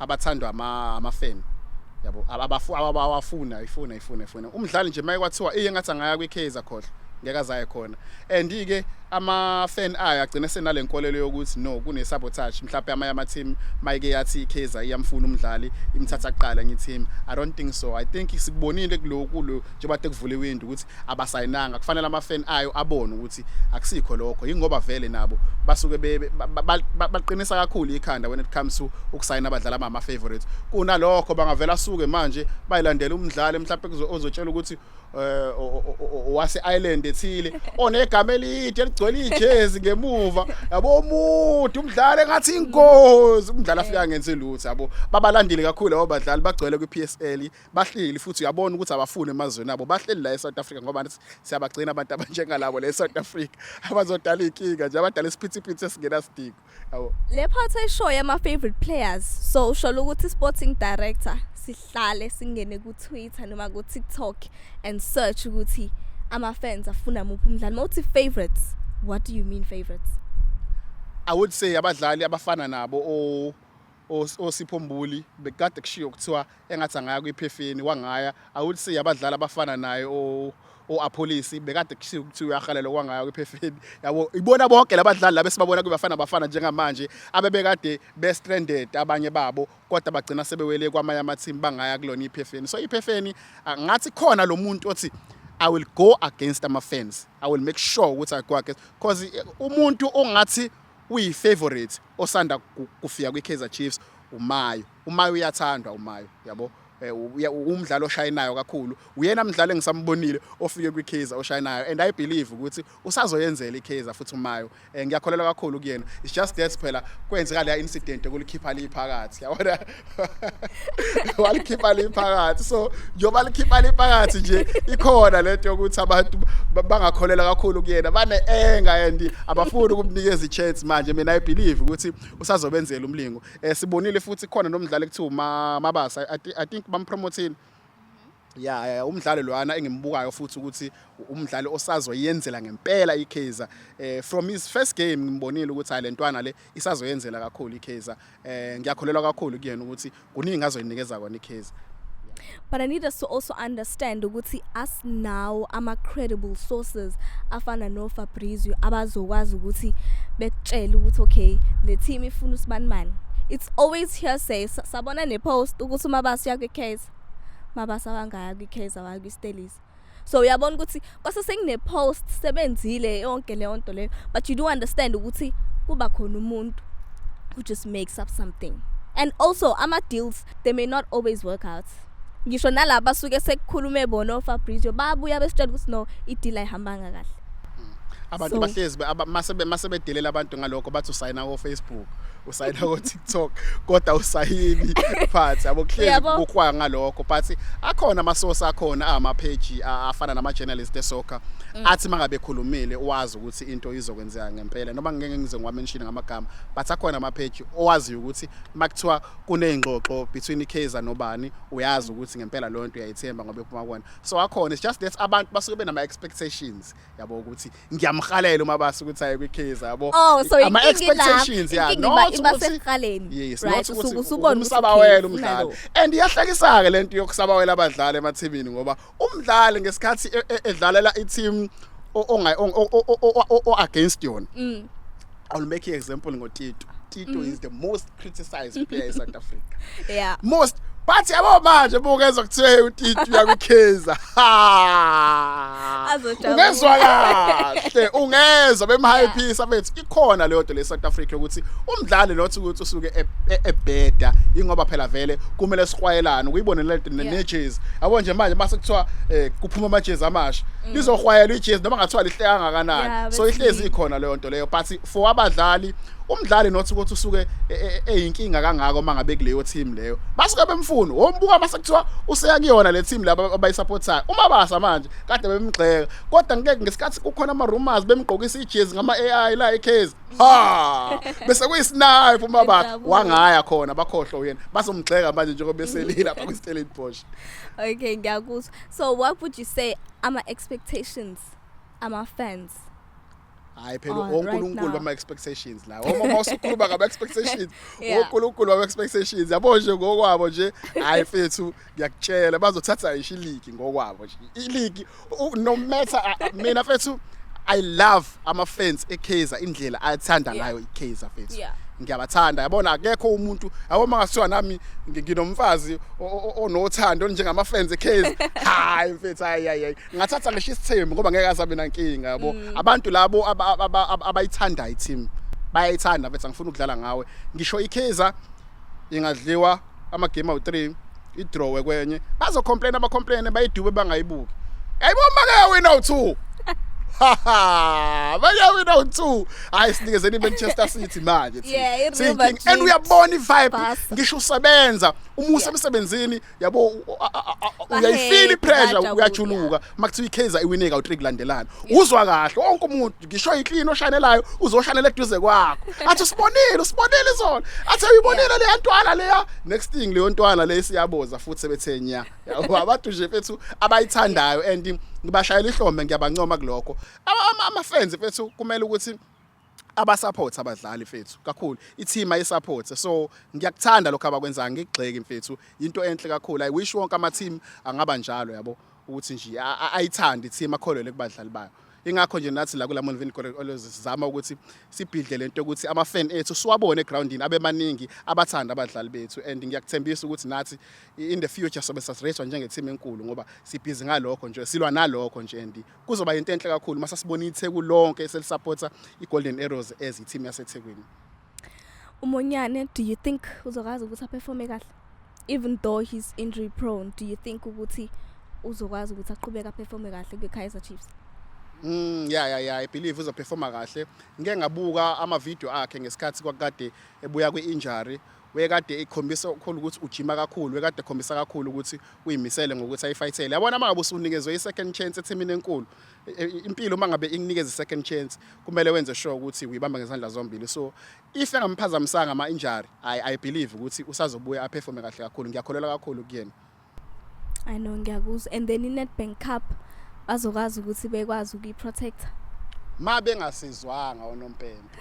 abathandwa ama fan, yabo. Abawafuna ifuna ifuna ifuna umdlali nje, maye kwathiwa iye ngathi angaya kwiKaizer, khohlwa, ngeke azaye khona. And ke ama fan ayo agcina senale nkolelo yokuthi no, kune sabotage mhlawumbe, amanye ama team mayike yathi iKaizer iyamfuna umdlali, imthatha kuqala nge team. I don't think so. I think sikubonile kulo njengoba kuvule window ukuthi abasayinanga. Kufanele ama fan ayo abone ukuthi akusikho lokho, ingoba vele nabo basuke baqinisa kakhulu ikhanda when it comes to ukusayina abadlali abama favorites. Kunalokho bangavela suke manje bayilandela umdlali mhlawumbe ozotshela ukuthi owase island ethile onegama elide eligcwele ijezi ngemuva, yabo, umuntu umdlali engathi ingozi, umdlali afika ngenze lutho, yabo. Babalandile kakhulu labo badlali, bagcwele kwi-PSL, bahleli futhi uyabona ukuthi abafuni emazweni abo, bahleli la eSouth Africa ngoba siyabagcina abantu abanjengalabo la eSouth Africa abazodala inkinga nje, abadala isiphithiphithi esingenasidingo, yabo. Le part eshow yama favorite players, so usho ukuthi sporting director sihlale singene ku Twitter noma ku TikTok and search ukuthi ama fans afuna muphi umdlali. Mawuthi favorites, what do you mean favorites? I would say abadlali abafana nabo o oSipho Mbuli, bekade kushiwo kuthiwa engathi angaya kwiPhefeni, wangaya. I would say abadlali abafana naye o Appollis, bekade kushiwo kuthiwa uyahalela, kwangaya kwiPhefeni, yabo. Ibona bonke labadlali laba esibabona kuBafana Bafana njengamanje abebekade be stranded abanye babo, kodwa bagcina sebewele kwamanye ama team, bangaya kulona iPhefeni. So iPhefeni ngathi khona lo muntu othi I will go against ama fans, I will make sure ukuthi I go against, because umuntu ongathi uyi-favorite osanda kufika kwi-Kaizer Chiefs uMayo. UMayo uyathandwa uMayo, yabo. Umdlalo oshayinayo kakhulu, uyena mdlalo engisambonile ofike kwi-Kaizer oshayinayo, and I believe ukuthi usazoyenzela i-Kaizer futhi uMayo. Ngiyakholelwa kakhulu kuyena. It's just that phela kwenzeka leya incident yokulikhipha liphakathi, yabona, walikhipha liphakathi. So njengoba likhipha liphakathi nje, ikhona lento yokuthi abantu bangakholelwa kakhulu kuyena, bane-anger and abafuni ukumnikeza i-chance manje. Mina I believe ukuthi usazobenzela umlingo. Sibonile futhi khona nomdlali ekuthiwa Mabasa. I think bampromotile. Ya, umdlalo lwana engimbukayo futhi ukuthi umdlali osazoyenzela ngempela iKaizer. From his first game ngimbonile ukuthi hayi, lentwana le isazoyenzela kakhulu iKaizer. Ngiyakholelwa kakhulu kuyena ukuthi kuningi azoyinikeza kona iKaizer. But I need us to also understand ukuthi us now ama credible sources afana no Fabrizio abazokwazi ukuthi bekutshele ukuthi okay, le team ifuna usibanimani. It's always hearsay. Sabona ne post ukuthi uMabasa uya kwi-Kaizer. Mabasa wangaya kwi-Kaizer, waya kwi-Stellies. So uyabona ukuthi kwase sekune post sebenzile yonke leyo nto leyo, but you do understand ukuthi kuba khona umuntu who just makes up something. And also ama deals, they may not always work out. Ngisho nalaba basuke sekukhulume bona oFabrizio, babuya besitshela ukuthi no, i-deal ayihambanga kahle. Abantu bahlezi mase bedelela abantu ngalokho, bathi usayina ko Facebook, usayina ko TikTok, kodwa usayini phansi, yabo. Kuhlezi kukhwaya ngalokho, but akhona ama source, akhona ama page afana nama journalist esoccer athi mangabe ekhulumile wazi ukuthi into izokwenzeka ngempela, noma ngeke ngize ngiwamention ngamagama, but akhona ama page owaziyo ukuthi makuthiwa kuneyingxoxo between iKaizer nobani, uyazi ukuthi ngempela leyo nto uyayithemba ngoba iphuma kuwona. So akhona, it's just that abantu basuke benama expectations, yabo, ukuthi ngiyamhalela uMabasa ukuthi aye kwiKaizer, yabo. Oh, so ama expectations, yeah. Not iba sekuqaleni. Yes. Right. Not ukuthi usuke usubona ukuthi umsabawela okay, umdlali ufuna lo. And iyahlekisa-ke lento yokusabawela abadlali emathimini, ngoba umdlali ngesikhathi edlalela i-team o against yona. I'll make an example ngoTito. Tito is the most criticized player in South Africa. Most, but yabo manje bukezwa kuthiwe uTito uya kwiKaizer. Ha! Azojabula. Ungezwa kahle, ungezwa bemhypeisa bethu. Ikhona leyo nto le South Africa ukuthi umdlali not ukuthi usuke ebheda, ingoba phela vele kumele sikwayelane ukuyibone le nto nejezi, yabo nje. Manje mase kuthiwa kuphuma amajezi amasha, lizohwayela ijezi noma ngathiwa lihle kangakanani. So ihlezi ikhona leyo nto leyo, but for abadlali, umdlali not ukuthi usuke eyinkinga kangako mangabe kuleyo team leyo basuke bemfuna. Wombuka mase kuthiwa useya kuyona le team laba abayisupportayo, uma basa manje kade bemgxeka, kodwa ngeke ngesikhathi kukhona ama rumors bemgqokisa ijezi ngama AI la eCase, ha, bese kuyisnipe uma ba Ejabule. Wangaya khona bakhohlwa uyena, bazomgxeka manje njengoba beselila lapha kwi-Stellenbosch. Okay, ngiyakuzwa. So what would you say ama expectations ama fans? Hayi phela, Oh, right onkulunkulu now. bama expectations la. Uma usukhuluma ngama expectations, onkulunkulu bama expectations, yabo nje ngokwabo nje. Hayi mfethu, ngiyakutshela, bazothatha ngisho iligi ngokwabo nje, iligi no matter. Mina mfethu, I love ama fans eKaizer, indlela athanda ngayo iKaizer mfethu. Ngiyabathanda, yabona, akekho umuntu, yabo, mangathiwa nami nginomfazi onothando njengama fans eKaizer, hayi mfethu, hayi hayi hayi, ngathatha ngisho isithembu ngoba ngeke azabe nankinga, yabo. Abantu labo abayithanda i-team bayayithanda mfethu. Angifuni ukudlala ngawe, ngisho iKaizer ingadliwa amagame awu3, idraw kwenye, bazocomplain, abacomplain bayidube, bangayibuki. Yayibona make wina u2, ha, bayawina u2. Hayi, sinikezeni iManchester City manje thina. Yeah, i-Real Siyinkinga. Madrid. And uyabona i-vibe, Barca. ngisho usebenza uma usemsebenzini, yabo, uyayifeel i-pressure. Bajabula. Uyajuluka makuthiwa iKaizer iwine kawu3 kulandelana, uzwa kahle wonke umuntu, ngisho iclean oshanelayo uzoshanela eduze kwakho, athi usibonile, usibonile izolo, athi uyibonile leya ntwana leya. Next thing, leyo ntwana le siyaboza futhi sebethe nya, yabo. Abantu nje mfethu abayithandayo, and ngibashayela ihlombe, ngiyabancoma kulokho. Ama-fans mfethu kumele ukuthi abasupport abadlali mfethu kakhulu, i-team ayisupport. So ngiyakuthanda lokho abakwenzayo, ngigxeki mfethu, into enhle kakhulu. I wish wonke ama team angaba njalo, yabo, ukuthi nje ayithande i-team, akholelwe kubadlali bayo. Ingakho nje nathi la kula Monvin always sizama ukuthi sibhidle lento ukuthi ama-fan ethu siwabone egroundini, abe maningi, abathanda abadlali bethu. And ngiyakuthembisa ukuthi nathi in the future sobe sasirethwa njenge-team enkulu, ngoba sibhizi ngalokho nje, silwa nalokho nje, and kuzoba into enhle kakhulu mase sibona iTheku lonke selisupporta i-Golden Arrows as i-team yaseThekwini. Umonyane, do you think uzokwazi ukuthi aperforme kahle? Even though he's injury prone, do you think ukuthi uzokwazi ukuthi aqhubeke aperforme kahle kwi-Kaizer Chiefs? Yeah, I believe uzoperforma kahle. Ngike ngabuka ama video akhe ngesikhathi kwakade ebuya kwi-injury. Wekade ikhombisa ukukhulu ukuthi ujima kakhulu, wekade ekhombisa kakhulu ukuthi uyimisele ngokuthi ayifayithele. Yabona uma ngabe usunikezwe i-second chance ethimini enkulu, impilo uma ngabe ikunikeza i-second chance, kumele wenze sure ukuthi uyibamba ngezandla zombili. So if engamphazamisanga ama-injury, I believe ukuthi usazobuya aperforme kahle kakhulu. Ngiyakholelwa kakhulu kuyena. I know, ngiyakuzwa. And then i-Nedbank Cup bazokwazi ukuthi bekwazi ukuyi-protect? Ma bengasizwanga onompempe,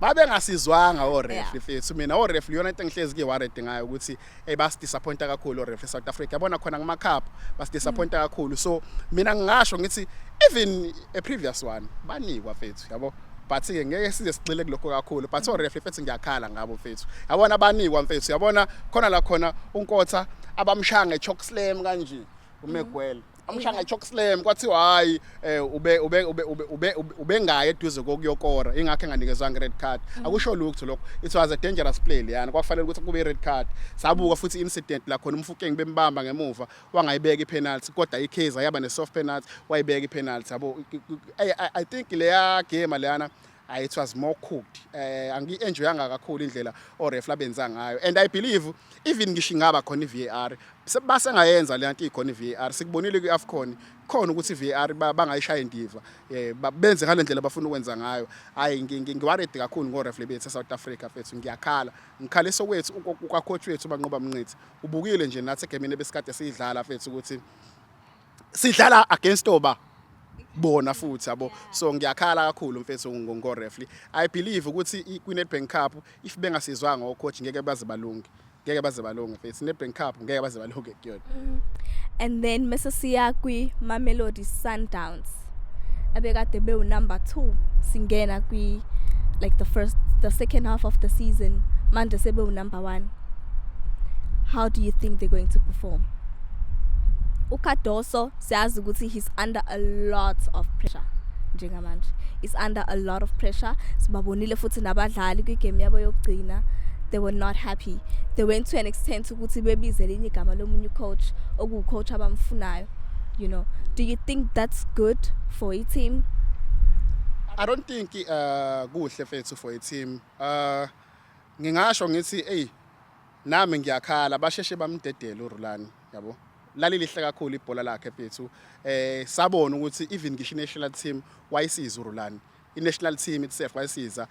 babengasizwanga oref mfethu. Mina oref iyona into engihlezi ngiworried ngayo, ukuthi hey, basidisappointa kakhulu oref eSouth Africa, yabona, khona kuma cup basidisappointa kakhulu. So mina ngingasho ngithi even a previous one banikwa mfethu, yabo, but ke ngeke size sigxile kulokho kakhulu. But oref mfethu, ngiyakhala ngabo mfethu, yabona, banikwa mfethu, yabona, khona la khona uNkotha abamshaya nge-choke slam kanje, uMegwele amshaya nge-choke slam, kwathiwa hayi, ube ubengaye eduze kokuyokora, ingakho enganikezwanga i-red card. Akusho lutho lokho, it was a dangerous play leyana, kwakufanele ukuthi kube i-red card. Sabuka futhi incident la khona uMofokeng bembamba ngemuva, wangayibeka i-penalty, kodwa iKaizer yaba ne-soft penalty, wayibeka i-penalty, yabo. I think leya game leyana, it was more cooked. Angi-enjoyanga kakhulu indlela oref labenza ngayo, and I believe even ngisho ingaba khona i-VAR, basengayenza le nto ikhona i-VAR. Sikubonile kwi-AFCON khona ukuthi i-VAR bangayishaya indiva, benze ngale ndlela abafuna ukwenza ngayo. Hayi, ngiworried kakhulu ngoref bethu eSouth Africa mfethu, ngiyakhala, ngikhalisa kwethu kwacoach wethu Manqoba Mnqithi. Ubukile nje nathi egemini ebesikade siyidlala mfethu ukuthi sidlala against oba bona futhi, yabo. So ngiyakhala kakhulu mfethu ngo-referee. I believe ukuthi kwi-Nedbank Cup, if bengasizwanga ocoach, ngeke baze balunge, ngeke baze balunge mfethu. Nedbank Cup ngeke baze balunge kuyona. And then mase siya kwi Mamelodi Sundowns abekade bewu number 2 singena kwi like the second half of the season, manje sebewu number 1. How do you think they're going to perform? uCardoso siyazi ukuthi he's under a lot of pressure njengamanje, is under a lot of pressure. Sibabonile futhi nabadlali kwigame yabo yokugcina, they were not happy. They went to an extent ukuthi bebize elinye igama lomunye coach, okuwu-coach abamfunayo. Do you think that's good for a team? I don't think kuhle mfethu for a team. Ngingasho ngithi, hey, nami ngiyakhala basheshe bamdedele uRulani, yabo. Lalilihle kakhulu ibhola lakhe mfethu. Sabona ukuthi even ngisho national team wayisiza uRulani. I-national team itself wayisiza.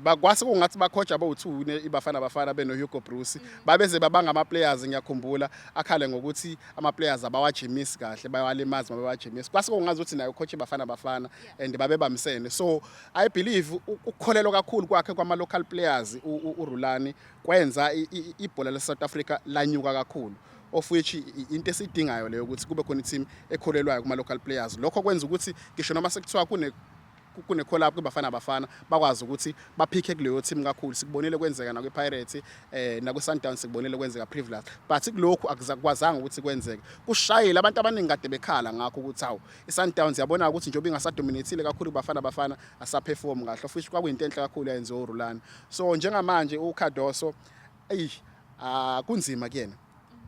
Bakwase kungathi bacoach abawu2 iBafana Bafana beno Hugo Broos. Babeze babanga ama players, ngiyakhumbula akhale ngokuthi ama players abawajimisi kahle, bayawalimaza mabawajimisi. Kwase kungazi ukuthi naye ucoach iBafana Bafana and babebambisene. So I believe ukukholelwa kakhulu kwakhe kwama local players uRulani kwenza ibhola le South Africa lanyuka kakhulu, of which into esidingayo leyo, ukuthi kube khona i-team ekholelwayo kuma local players. Lokho kwenza ukuthi ngisho noma sekuthiwa kune call up kuBafana Bafana, bakwazi ukuthi baphike kuleyo team kakhulu. Sikubonile kwenzeka nakwi-Pirates, nakwi-Sundowns, sikubonile kwenzeka previous, but kulokhu akukwazanga ukuthi kwenzeke. Kushayile abantu abaningi kade bekhala ngakho ukuthi hawu, i-Sundowns yabona ukuthi njengoba ingasadominatile kakhulu kuBafana Bafana, asaperform kahle, of which kwakuyinto enhle kakhulu yayenziwa uRulani. So njengamanje uCardoso, eyi, ah, kunzima kuyena,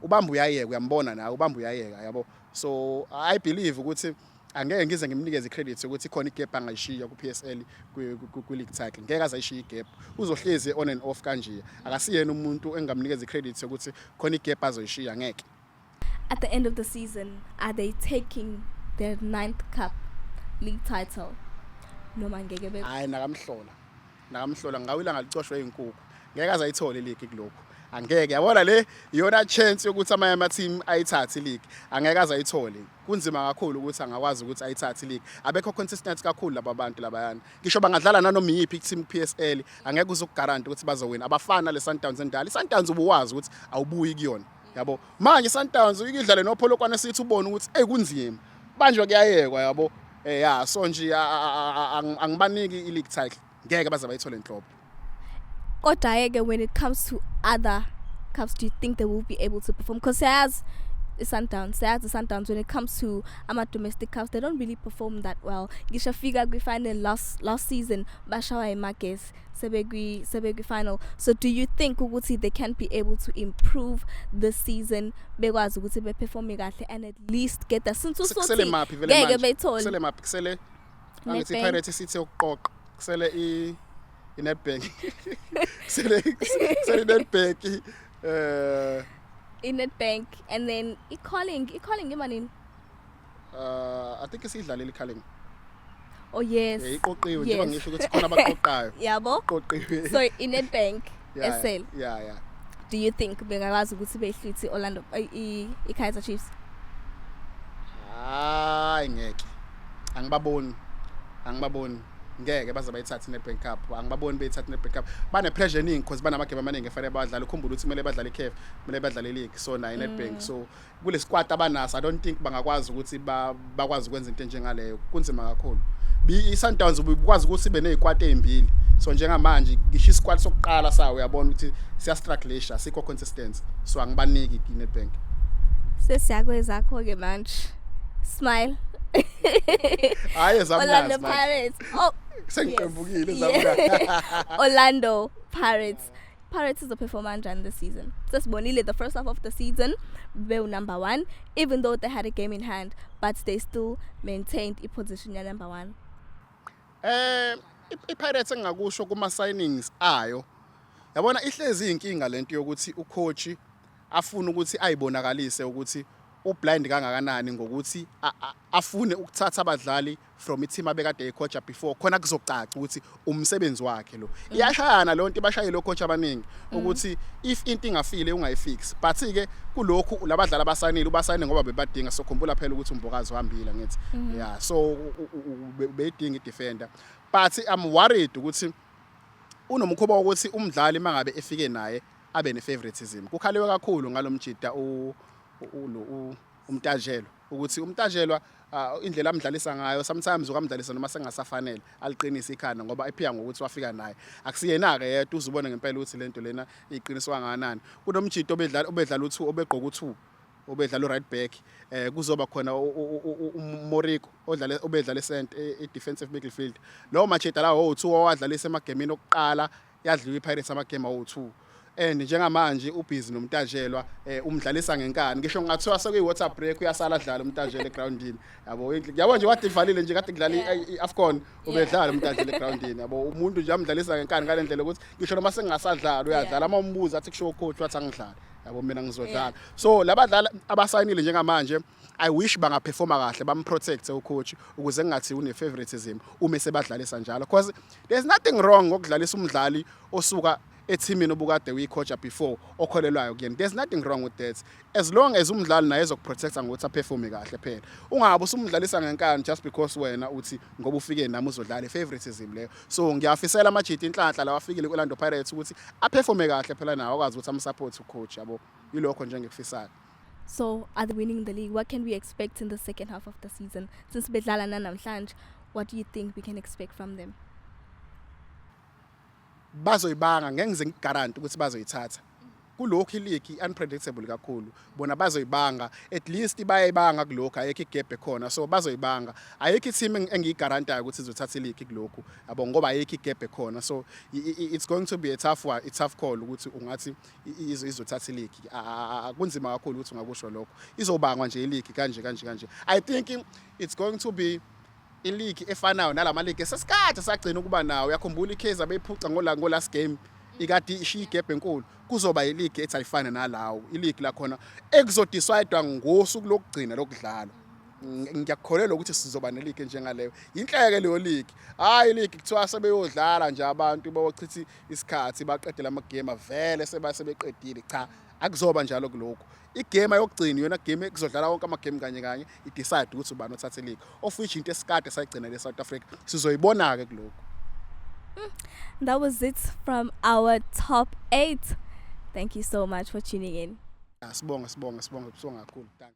ubamba uyayeka, uyambona nawe ubamba uyayeka, yabo. So I believe ukuthi angeke ngize ngimnikeze icredit ukuthi khona igap angayishiya ku-PSL, kwi-league title. Ngeke aze ayishiye igap, uzohlezi on and off kanje. Akasiyena umuntu engamnikeza icredit yokuthi khona igap azoyishiya, ngeke. At the end of the season, are they taking their ninth cup league title noma ngeke be? Hayi, nakamhlola, nakamhlola, ngawo ilanga licoshwe izinkukhu, ngeke aze ayithole ileague kulokhu, angeke. Yabona, le iyona chance yokuthi amanye ama-team ayithathe ileague, angeke aze ayithole. Kunzima kakhulu ukuthi angakwazi ukuthi ayithathe ileague. Abekho consistent kakhulu laba bantu labayana. Ngisho bangadlala nanoma iyiphi i-team ku-PSL, angeke uze ukuguarantee ukuthi bazowina. Abafana le Sundowns endala. I-Sundowns ubuwazi ukuthi awubuyi kuyona, yabo. Manje i-Sundowns ikidlale noPolokwane sithi ubone ukuthi ey, kunzima, banjwe kuyayekwa, yabo. Ya, so nje angibaniki i-league title, ngeke baze bayithole nhlobo. Kodwa ke when it comes to other cups, do you think they will be able to perform? Because siyazi i-Sundowns, siyazi i-Sundowns when it comes to ama-domestic cups, they don't really perform that well. Ngisho fika kwi-final last season, bashawa iMagesi sebekwi-final. So do you think ukuthi they can be able to improve this season, bekwazi ukuthi beperforme kahle and at least get the, since Kusele usuthi maphi vele ngeke manje? beyithole? Kusele maphi? Kusele angithi Nedbank. i-Pirates sithi yokuqoqa, kusele i-Nedbank, kusele i-Nedbank. I-Nedbank and then i-Carling. I-Carling imanini? I think isidlalile i-Carling. Oh yes. Iqoqiwe njengoba ngisho ukuthi khona abaqoqayo. Yabo. Iqoqiwe. So i-Nedbank SL. Yeah. Do you think bengakwazi ukuthi behlithe Orlando, i-Kaizer Chiefs? Hayi, ngeke, angibaboni, angibaboni, ngeke baze bayithathe i-Nedbank Cup. Angibaboni beyithathe i-Nedbank Cup. Bane pressure eningi because banamagame amaningi efanele badlale. Ukhumbule ukuthi kumele badlale i-CAF, kumele badlale i-league, so nayo i-Nedbank. So kule squad abanaso, I don't think bangakwazi ukuthi bakwazi ukwenza into enjengaleyo, kunzima kakhulu. I-Sundowns ubukwazi ukuthi ibe nezikwati ezimbili, so njengamanje ngisho isquad sokuqala sawo uyabona ukuthi siyastrugglisha, asikho consistent, so angibaniki i-Nedbank. Sesiyakwezakho ke manje, smile. Hayi, Orlando ezamnazi manje. Pirates. Oh, Sengiqembukile. Yes. Ezamnazi. Orlando Pirates. Pirates izoperform kanjani this season? Sesibonile the first half of the season bewu number 1, even though they had a game in hand, but they still maintained i position ya number 1. I-Pirates, engingakusho kuma signings ayo, yabona, ihlezi inkinga lento yokuthi ucoach afuna ukuthi ayibonakalise ukuthi ublind kangakanani ngokuthi afune ukuthatha abadlali from i-team abekade ecoacha before, khona kuzocaca ukuthi umsebenzi wakhe lo. Iyashayana lo nto, ibashayile ocoach abaningi ukuthi if into ingafile ungayifix, but ke kulokhu labadlali abasayinile, ubasayine ngoba bebadinga. Sokhumbula phela ukuthi uMbokazi uhambile, ngithi yeah, so beyidinga i-defender, but I'm worried ukuthi unomkhuba wokuthi umdlali mangabe efike naye abe ne-favoritism. Kukhaliwe kakhulu ngalomjida uMtajelwa, ukuthi uMtajelwa, indlela amdlalisa ngayo sometimes ukamdlalisa noma sengasafanele, aliqinise ikhanda ngoba ephika ngokuthi wafika naye. Akusiyena ke yedwa, uzubone ngempela ukuthi lento lena iqiniso kangakanani. Kunomjito obedlala u2, obegqoka u2. Obedlala u-right back, kuzoba khona uMoriko odlala, obedlala e-center, e-defensive midfield. Lawo majita lawo owu-2 owadlalisa emagemini okuqala, yadliwa iPirates amagame awu-2, and njengamanje ubhizi noMtajelwa, umdlalisa ngenkani. Ngisho ngathiwa sekuyi-water break, uyasala adlala uMtajelwa egroundini, yabo. Yabo nje kade ivalile nje, kade kudlala i-AFCON, ubedlala uMtajelwa egroundini, yabo. Umuntu nje amdlalisa ngenkani ngale ndlela ukuthi ngisho noma sengingasadlali uyadlala. Uma umbuza athi kusho coach wathi angidlali, yabo, mina ngizodlala. So labadlali abasayinile njengamanje, I wish bangaperforma kahle, bamprotect ucoach ukuze kungathi une favoritism uma sebadlalisa njalo, because there's nothing wrong ngokudlalisa umdlali osuka ethimini obukade uyicoacha before, okholelwayo kuyena. There's nothing wrong with that as long as umdlali naye ezokuprotecta ngokuthi aperforme kahle. Phela ungabe usumdlalisa ngenkani just because wena uthi ngoba ufike nami uzodlala, favoritism leyo. So ngiyafisela amajita inhlanhla lawa afikile ku-Orlando Pirates ukuthi aperforme kahle phela, nawo akwazi ukuthi amsupport ucoach, yabo. Yilokho nje engikufisayo. So are they winning the league? What can we expect in the second half of the season? Since bedlala namhlanje, what do you think we can expect from them? Bazoyibanga, ngeke ngize ngiguarantee ukuthi bazoyithatha. Kulokhu ileague unpredictable kakhulu. Bona bazoyibanga, at least bayayibanga kulokhu, ayikho igap ekhona, so bazoyibanga. Ayikho i-team engiyiguarantayo ukuthi izothatha ileague kulokhu, yabo, ngoba ayikho igap ekhona. So it's going to be a tough one, a tough call ukuthi ungathi izothatha ileague. Kunzima kakhulu ukuthi ungakusho lokho. Izobangwa nje ileague kanje kanje kanje. I think it's going to be ileague efanayo nalama league sesikade sagcina ukuba nawo. Uyakhumbula iKaizer beyiphuca ngola ngo last game, ikade ishiya igap enkulu. Kuzoba ileague ethi ayifane nalawo, ileague la khona ekuzodecide ngosuku lokugcina lokudlala. Ngiyakukholelwa ukuthi sizoba neleague njengaleyo. Inhleke leyo league, hayi league kuthiwa sebeyodlala nje abantu bayochitha isikhathi, baqedela amagame vele seba sebeqedile. Cha, akuzoba njalo kulokhu. Igame yokugcina iyona game ekuzodlala wonke amagame kanye kanye, i-decide ukuthi ubani othatha ileague, of which into esikade sayigcina le South Africa sizoyibona ke kulokhu. That was it from our top 8. Thank you so much for tuning in. Sibonga, sibonga, sibonga, sibonga kakhulu. Thank